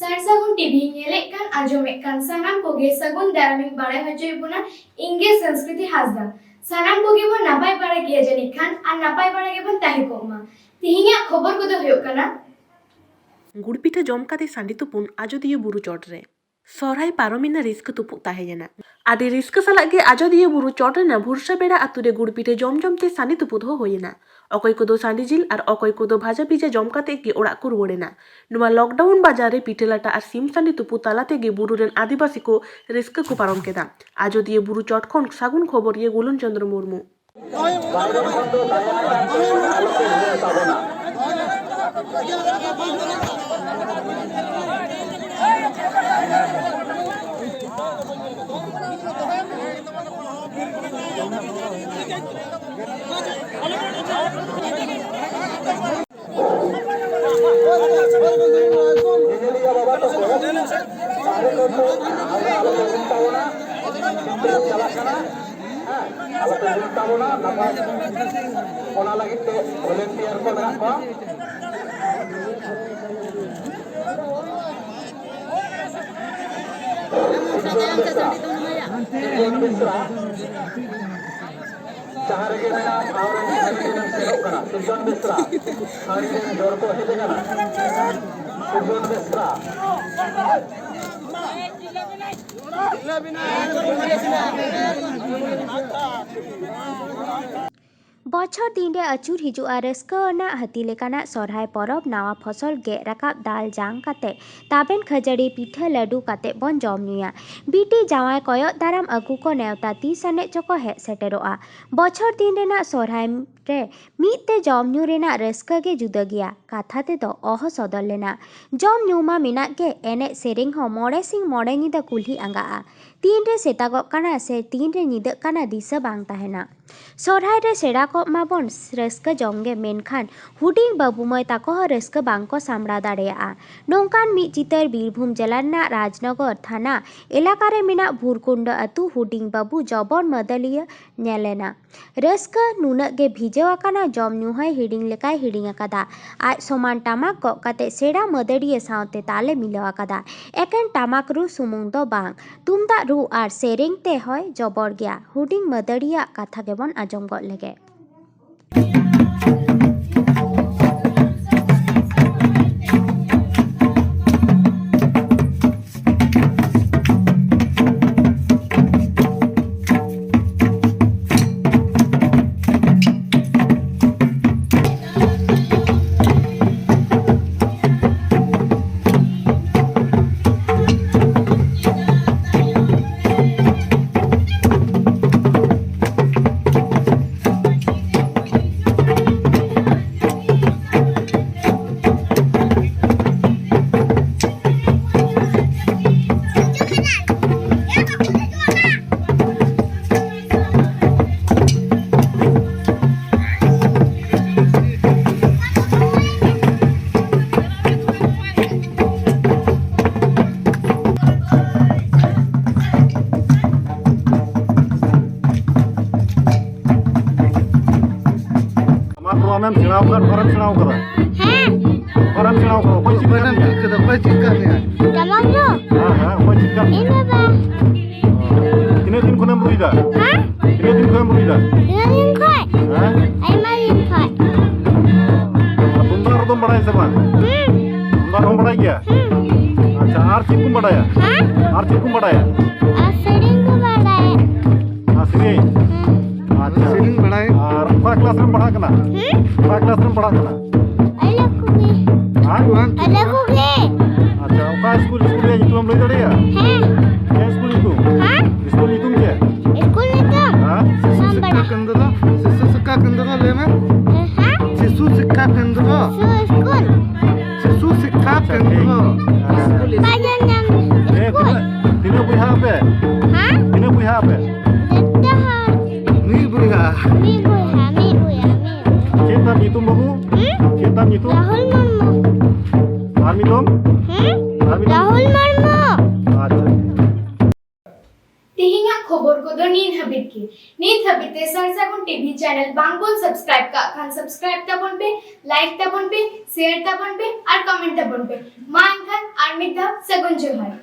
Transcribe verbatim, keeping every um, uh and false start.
ᱥᱟᱨ ᱥᱟᱹᱜᱩᱱ ᱴᱤᱵᱷᱤ ᱧᱮᱞᱮᱫ ᱠᱟᱱ, ᱟᱸᱡᱚᱢᱮᱫ ᱠᱟᱱ ᱥᱟᱱᱟᱢ ᱠᱚᱜᱮ ᱥᱟᱹᱜᱩᱱ ᱫᱟᱨᱟᱢᱤᱧ ᱵᱟᱲᱟᱭ ᱦᱚᱪᱚᱭᱮᱫ ᱵᱚᱱᱟ᱾ ᱤᱧ ᱜᱮ ᱥᱚᱝᱥᱠᱨᱤᱛᱤ ᱦᱟᱸᱥᱫᱟ᱾ ᱥᱟᱱᱟᱢ ᱠᱚᱜᱮ ᱵᱚᱱ ᱱᱟᱯᱟᱭ ᱵᱟᱲᱟ ᱜᱮᱭᱟ ᱡᱟᱹᱱᱤᱡ ᱠᱷᱟᱱ, ᱟᱨ ᱱᱟᱯᱟᱭ ᱵᱟᱲᱟ ᱜᱮᱵᱚᱱ ᱛᱟᱦᱮᱸ ᱠᱚᱜ ᱢᱟ᱾ ᱛᱮᱦᱮᱧᱟᱜ ᱠᱷᱚᱵᱚᱨ ᱠᱚᱫᱚ ᱦᱩᱭᱩᱜ ᱠᱟᱱᱟ, ᱜᱩᱲ ᱯᱤᱴᱷᱟᱹ ᱡᱚᱢ ᱠᱟᱛᱮ ᱥᱟᱺᱰᱤ ᱛᱩᱯᱩᱱ ᱟᱡᱚᱫᱤᱭᱟᱹ ᱵᱩᱨᱩ ᱪᱚᱴ ᱨᱮ᱾ ᱥᱚᱦᱨᱟᱭ ᱯᱟᱨᱚᱢᱮᱱᱟ, ᱨᱟᱹᱥᱠᱟᱹ ᱛᱩᱯᱩᱫ ᱛᱟᱦᱮᱸᱭᱮᱱᱟ᱾ ᱟᱹᱰᱤ ᱨᱟᱹᱥᱠᱟᱹ ᱥᱟᱞᱟᱜ ᱜᱮ ᱟᱡᱚᱫᱤᱭᱟᱹ ᱵᱩᱨᱩ ᱪᱚᱴ ᱨᱮᱱᱟᱜ ᱵᱷᱩᱨᱥᱟᱹ ᱵᱮᱲᱟ ᱟᱹᱛᱩ ᱨᱮ ᱜᱩᱲ ᱯᱤᱴᱷᱟᱹ ᱡᱚᱢ ᱡᱚᱢ ᱛᱮ ᱥᱟᱺᱰᱤ ᱛᱩᱯᱩᱫ ᱦᱚᱸ ᱦᱩᱭᱮᱱᱟ᱾ ᱚᱠᱚᱭ ᱠᱚᱫᱚ ᱥᱟᱺᱰᱤ ᱡᱤᱞ ᱟᱨ ᱚᱠᱚᱭ ᱠᱚᱫᱚ ᱵᱷᱟᱡᱟ ᱯᱤᱡᱟ ᱡᱚᱢ ᱠᱟᱛᱮ ᱜᱮ ᱚᱲᱟᱜ ᱠᱚ ᱨᱩᱣᱟᱹᱲᱮᱱᱟ᱾ ᱱᱚᱣᱟ ᱞᱚᱠᱰᱟᱣᱩᱱ ᱵᱟᱡᱟᱨ ᱨᱮ ᱯᱤᱴᱷᱟᱹ ᱞᱟᱴᱟ ᱟᱨ ᱥᱤᱢ ᱥᱟᱺᱰᱤ ᱛᱩᱯᱩᱫ ᱛᱟᱞᱟ ᱛᱮᱜᱮ ᱵᱩᱨᱩ ᱨᱮᱱ ᱟᱹᱫᱤᱵᱟᱹᱥᱤ ᱠᱚ ᱨᱟᱹᱥᱠᱟᱹ ᱠᱚ ᱯᱟᱨᱚᱢ ᱠᱮᱫᱟ᱾ ᱟᱡᱚᱫᱤᱭᱟᱹ ᱵᱩᱨᱩ ᱪᱚᱴ ᱠᱷᱚᱱ ᱥᱟᱹᱜᱩᱱ ᱠᱷᱚᱵᱚᱨᱤᱭᱟᱹ ᱜᱩᱞᱚᱱ ᱪᱚᱸᱫᱽᱨᱚ ᱢᱩᱨᱢᱩ᱾ ᱧᱮᱧᱮᱞᱤᱭᱟᱹ ᱵᱟᱵᱟ ᱛᱟᱠᱚ, ᱵᱟᱦᱨᱮ ᱠᱷᱚᱱ ᱠᱚ ᱟᱞᱚ ᱠᱚ ᱦᱤᱡᱩᱜ ᱛᱟᱵᱚᱱᱟ, ᱪᱟᱞᱟᱜ ᱠᱟᱱᱟ᱾ ᱦᱮᱸ, ᱟᱞᱚ ᱯᱮ ᱫᱩᱲᱩᱵ ᱛᱟᱵᱚᱱᱟ, ᱱᱟᱯᱟᱭ᱾ ᱚᱱᱟ ᱞᱟᱹᱜᱤᱫ ᱛᱮ volunteer ᱠᱚ ᱢᱮᱱᱟᱜ ᱠᱚᱣᱟ᱾ ᱥᱤᱨᱡᱚᱱ ᱵᱮᱥᱨᱟ, ᱥᱤᱨᱡᱚᱱ ᱵᱮᱥᱨᱟ, ᱡᱟᱦᱟᱸ ᱨᱮᱜᱮ ᱢᱮᱱᱟᱜ, ᱴᱷᱟᱶ ᱨᱮ ᱡᱟᱦᱟᱸ ᱨᱮᱜᱮ ᱵᱮᱱ ᱥᱮᱱᱚᱜ ᱠᱟᱱᱟ, ᱥᱤᱨᱡᱚᱱ ᱵᱮᱥᱨᱟ, ᱥᱟᱺᱜᱤᱧ ᱨᱮᱱ ᱦᱚᱲ ᱠᱚ ᱦᱮᱡ ᱟᱠᱟᱱᱟ᱾ ᱥᱤᱨᱡᱚᱱ ᱵᱮᱥᱨᱟ᱾ ᱵᱚᱪᱷᱚᱨ ᱫᱤᱱ ᱨᱮ ᱟᱹᱪᱩᱨ ᱦᱤᱡᱩᱜᱼᱟ ᱨᱟᱹᱥᱠᱟᱹ ᱟᱱᱟᱜ ᱦᱟᱹᱛᱤ ᱞᱮᱠᱟᱱᱟᱜ ᱥᱚᱨᱦᱟᱭ ᱯᱚᱨᱚᱵᱽ᱾ ᱱᱟᱣᱟ ᱯᱷᱚᱥᱚᱞ ᱜᱮᱫ ᱨᱟᱠᱟᱵ, ᱫᱟᱞ ᱡᱟᱝ ᱠᱟᱛᱮ ᱛᱟᱵᱮᱱ, ᱠᱷᱟᱹᱡᱟᱹᱲᱤ, ᱯᱤᱴᱷᱟᱹ, ᱞᱟᱹᱰᱩ ᱠᱟᱛᱮ ᱵᱚᱱ ᱡᱚᱢ ᱧᱩᱭᱟ᱾ ᱵᱤᱴᱤ ᱡᱟᱶᱟᱭ ᱠᱚᱭᱚᱜ ᱫᱟᱨᱟᱢ ᱟᱹᱜᱩ ᱠᱚ ᱱᱮᱣᱛᱟ, ᱛᱤᱥ ᱟᱱᱮᱡ ᱪᱚᱠᱚ ᱦᱮᱡ ᱥᱮᱴᱮᱨᱚᱜᱼᱟ᱾ ᱵᱚᱪᱷᱚᱨ ᱫᱤᱱ ᱨᱮᱱᱟᱜ ᱥᱚᱨᱦᱟᱭ ᱨᱮ ᱢᱤᱫ ᱛᱮ ᱡᱚᱢ ᱧᱩ ᱨᱮᱱᱟᱜ ᱨᱟᱹᱥᱠᱟᱹ ᱜᱮ ᱡᱩᱫᱟᱹ ᱜᱮᱭᱟ, ᱠᱟᱛᱷᱟ ᱛᱮᱫᱚ ᱚᱦᱚ ᱥᱚᱫᱚᱨ ᱞᱮᱱᱟ᱾ ᱡᱚᱢ ᱧᱩ ᱢᱟ ᱢᱮᱱᱟᱜ ᱜᱮ, ᱮᱱᱮᱡ ᱥᱮᱨᱮᱧ ᱦᱚᱸ ᱢᱚᱬᱮ ᱥᱤᱧ ᱢᱚᱬᱮ ᱧᱤᱫᱟᱹ ᱠᱩᱞᱦᱤ ᱟᱸᱜᱟᱜᱼᱟ᱾ ᱛᱤᱱ ᱨᱮ ᱥᱮᱛᱟᱜᱚᱜ ᱠᱟᱱᱟ ᱥᱮ ᱛᱤᱱ ᱨᱮ ᱧᱤᱫᱟᱹᱜ ᱠᱟᱱᱟ, ᱫᱤᱥᱟᱹ ᱵᱟᱝ ᱛᱟᱦᱮᱱᱟ᱾ ᱥᱚᱨᱦᱟᱭ ᱨᱮ ᱥᱮᱬᱟ ᱠᱚᱜ ᱢᱟᱵᱚᱱ ᱨᱟᱹᱥᱠᱟᱹ ᱡᱚᱝ ᱜᱮ, ᱢᱮᱱᱠᱷᱟᱱ ᱦᱩᱰᱤᱧ ᱵᱟᱹᱵᱩ ᱢᱟᱹᱭ ᱛᱟᱠᱚ ᱦᱚᱸ ᱨᱟᱹᱥᱠᱟᱹ ᱵᱟᱝ ᱠᱚ ᱥᱟᱢᱲᱟᱣ ᱫᱟᱲᱮᱭᱟᱜᱼᱟ᱾ ᱱᱚᱝᱠᱟᱱ ᱢᱤᱫ ᱪᱤᱛᱟᱹᱨ ᱵᱤᱨᱵᱷᱩᱢ ᱡᱮᱞᱟ ᱨᱮᱱᱟᱜ ᱨᱟᱡᱽᱱᱚᱜᱚᱨ ᱛᱷᱟᱱᱟ ᱮᱞᱟᱠᱟ ᱨᱮ ᱢᱮᱱᱟᱜ ᱵᱷᱩᱨᱠᱩᱱᱰᱟᱹ ᱟᱹᱛᱩ ᱦᱩᱰᱤᱧ ᱵᱟᱹᱵᱩ ᱡᱚᱵᱚᱱ ᱢᱟᱹᱫᱟᱹᱞᱤᱭᱟᱹ ᱧᱮᱞ ᱮᱱᱟ᱾ ᱨᱟᱹᱥᱠᱟᱹ ᱱᱩᱱᱟᱹᱜ ᱜᱮ ᱵᱷᱤᱡᱟᱹᱣ ᱟᱠᱟᱱᱟ, ᱡᱚᱢ ᱧᱩ ᱦᱚᱸᱭ ᱦᱤᱲᱤᱧ ᱞᱮᱠᱟᱭ ᱦᱤᱲᱤᱧ ᱟᱠᱟᱫᱟ᱾ ᱟᱡ ᱥᱚᱢᱟᱱ ᱴᱟᱢᱟᱠ ᱜᱚᱜ ᱠᱟᱛᱮ ᱥᱮᱬᱟ ᱢᱟᱹᱫᱟᱹᱲᱤᱭᱟᱹ ᱥᱟᱶᱛᱮ ᱛᱟᱞᱮ ᱢᱤᱞᱟᱹᱣ ᱟᱠᱟᱫᱟ᱾ ᱮᱠᱮᱱ ᱴᱟᱢᱟᱠ ᱨᱩ ᱥᱩᱢᱩᱝ ᱫᱚ ᱵᱟᱝ, ᱛᱩᱢᱫᱟᱜ ᱨᱩ ᱟᱨ ᱥᱮᱨᱮᱧ ᱛᱮ ᱦᱚᱸᱭ ᱡᱚᱵᱚᱨ ᱜᱮᱭᱟ᱾ ᱦᱩᱰᱤᱧ ᱢᱟᱹᱫᱟᱹᱲᱤᱭᱟᱹᱣᱟᱜ ᱠᱟᱛᱷᱟ ᱜᱮᱵᱚᱱ ᱟᱸᱡᱚᱢ ᱜᱚᱫ ᱞᱮᱜᱮ᱾ ᱟᱢᱟᱜ ᱫᱚ ᱟᱢᱮᱢ ᱥᱮᱬᱟ ᱟᱠᱟᱫ, ᱚᱠᱟᱨᱮᱢ ᱥᱮᱬᱟ ᱟᱠᱟᱫᱟ? ᱦᱮᱸ᱾ ᱚᱠᱟᱨᱮᱢ ᱥᱮᱬᱟ ᱟᱠᱟᱫᱟ? ᱚᱠᱚᱭ ᱪᱮᱫ ᱚᱠᱚᱭᱮᱢ ᱠᱟᱫ ᱢᱮᱭᱟ? ᱪᱮᱫ ᱠᱟᱫᱟ? ᱚᱠᱚᱭ ᱪᱮᱫ ᱠᱟᱫ ᱢᱮᱭᱟ? ᱴᱟᱢᱟᱠ ᱨᱩ᱾ ᱦᱮᱸ, ᱦᱮᱸ, ᱚᱠᱚᱭ ᱪᱮᱫ ᱠᱟᱫ ᱢᱮᱭᱟ? ᱤᱧ ᱵᱟᱵᱟ᱾ ᱛᱤᱱᱟᱹᱜ ᱫᱤᱱ ᱠᱷᱚᱱᱮᱢ ᱨᱩᱭᱫᱟ? ᱦᱮᱸ? ᱛᱤᱱᱟᱹᱜ ᱫᱤᱱ ᱠᱷᱚᱱᱮᱢ ᱨᱩᱭᱫᱟ? ᱛᱤᱱᱟᱹᱜ ᱫᱤᱱ ᱠᱷᱚᱡ? ᱦᱮᱸ? ᱟᱭᱢᱟ ᱫᱤᱱ ᱠᱷᱚᱡ᱾ ᱟᱨ ᱛᱩᱢᱫᱟᱜ ᱨᱩ ᱫᱚᱢ ᱵᱟᱲᱟᱭᱟ ᱥᱮ ᱵᱟᱝ? ᱦᱩᱸ᱾ ᱛᱩᱢᱫᱟᱜ ᱨᱩᱢ ᱵᱟᱲᱟᱭ ᱜᱮᱭᱟ? ᱦᱩᱸ᱾ ᱟᱪᱪᱷᱟ, ᱟᱨ ᱪᱮᱫ ᱠᱚᱢ ᱵᱟᱲᱟᱭᱟ? ᱦᱮᱸ? ᱟᱨ ᱪᱮᱫ ᱠᱚᱢ ᱵᱟᱲᱟᱭᱟ? ᱟᱨ ᱥᱮᱨᱮᱧ ᱠᱚ ᱵᱟᱲᱟᱭᱟ᱾ ᱟᱨ ᱥᱮᱨᱮᱧ? ᱦᱩᱸ᱾ ᱟᱪᱪᱷᱟ᱾ ᱥᱮᱨᱮᱧ ᱵᱟᱲᱟᱭ? ᱟᱨ ᱚᱠᱟ ᱠᱞᱟᱥ ᱨᱮᱢ ᱯᱟᱲᱦᱟᱜ ᱠᱟᱱᱟ? ᱦᱩᱸ? ᱚᱠᱟ ᱠᱞᱟᱥ ᱨᱮᱢ ᱯᱟᱲᱦᱟᱜ ᱠᱟᱱᱟ? ᱟᱞᱮ ᱠᱚᱜᱮ᱾ ᱦᱮᱸ? ᱟᱞᱮ ᱠᱚᱜᱮ᱾ ᱟᱪᱪᱷᱟ, ᱚᱠᱟ ᱥᱠᱩᱞ, ᱥᱠᱩᱞ ᱨᱮᱭᱟᱜ ᱧᱩᱛᱩᱢ ᱮᱢ ᱞᱟᱹᱭ ᱫᱟᱲᱮᱭᱟᱜᱼᱟ? ᱦᱮᱸ᱾ ᱪᱮᱫ ᱥᱠᱩᱞ ᱧᱩᱛᱩᱢ? ᱦᱮᱸ? ᱥᱠᱩᱞ ᱧᱩᱛᱩᱢ ᱪᱮᱫ? ᱥᱠᱩᱞ ᱧᱩᱛᱩᱢ? ᱦᱮᱸ? ᱥᱤᱥᱩ ᱥᱟᱢᱵᱲᱟ᱾ ᱥᱤᱠᱠᱷᱟ ᱠᱮᱱᱫᱨᱚ, ᱥᱤᱥᱩ ᱥᱤᱠᱠᱷᱟ ᱠᱮᱱᱫᱨᱚ ᱞᱟᱹᱭ ᱢᱮ᱾ ᱦᱮᱸ? ᱥᱤᱥᱩ ᱥᱤᱠᱠᱷᱟ ᱠᱮᱱᱫᱨᱚ᱾ ᱥᱤᱥᱩ ᱥᱠᱩᱞ᱾ ᱥᱤᱥᱩ ᱥᱤᱠᱠᱷᱟ ᱟᱪᱪᱷᱟ, ᱴᱷᱤᱠ᱾ ᱠᱮᱱᱫᱨᱚ᱾ ᱦᱮᱸ᱾ ᱵᱟᱡᱟᱨ ᱧᱟᱢ ᱦᱮᱸ, ᱥᱠᱩᱞ᱾ ᱛᱤᱱᱟᱹᱜ, ᱛᱤᱱᱟᱹᱜ ᱵᱚᱭᱦᱟ ᱟᱯᱮ? ᱦᱮᱸ? ᱛᱤᱱᱟᱹᱜ ᱵᱚᱭᱦᱟ ᱟᱯᱮ? ᱡᱚᱛᱚ ᱦᱚᱲ᱾ ᱢᱤᱫ ᱵᱚᱭᱦᱟ᱾ ᱢᱤᱫ ᱵᱚᱭᱦᱟ, ᱢᱤᱫ ᱵᱚᱭᱦᱟ, ᱢᱤᱫ ᱵᱚᱭᱦᱟ᱾ ᱪᱮᱫ ᱛᱟᱢ ᱧᱩᱛᱩᱢ ᱵᱟᱹᱵᱩ? ᱦᱩᱸ? ᱪᱮᱫ ᱛᱟᱢ ᱧᱩᱛᱩᱢ? ᱨᱟᱦᱩᱞ ᱢᱩᱨᱢᱩ᱾ ᱟᱨ ᱢᱤᱫ ᱫᱚᱢ? ᱦᱩᱸ? ᱟᱨ ᱢᱤᱫ ᱫᱚᱢ? ᱨᱟᱦᱩᱞ ᱢᱩᱨᱢᱩ᱾ ᱟᱪᱪᱷᱟ᱾ ᱛᱮᱦᱮᱧᱟᱜ ᱠᱷᱚᱵᱚᱨ ᱠᱚ ᱫᱚ ᱱᱤᱛ ᱦᱟᱹᱵᱤᱡ ᱜᱮ᱾ ᱱᱤᱛ ᱦᱟᱹᱵᱤᱡ ᱛᱮ ᱥᱟᱨ ᱥᱟᱹᱜᱩᱱ ᱴᱤᱵᱷᱤ ᱪᱮᱱᱮᱞ ᱵᱟᱝ ᱵᱚᱱ ᱥᱟᱵᱥᱠᱨᱟᱭᱤᱵ ᱠᱟᱜ ᱠᱷᱟᱱ ᱥᱟᱵᱥᱠᱨᱟᱭᱤᱵ ᱛᱟᱵᱚᱱ ᱯᱮ, ᱞᱟᱭᱤᱠ ᱛᱟᱵᱚᱱ ᱯᱮ, ᱥᱮᱭᱟᱨ ᱛᱟᱵᱚᱱ ᱯᱮ ᱟᱨ ᱠᱚᱢᱮᱱᱴ ᱛᱟᱵᱚᱱ ᱯᱮ᱾ ᱢᱟ ᱮᱱᱠᱷᱟᱱ ᱟᱨ ᱢᱤᱫ ᱫᱷᱟᱣ ᱥᱟᱹᱜᱩᱱ ᱡᱚᱦᱟᱨ᱾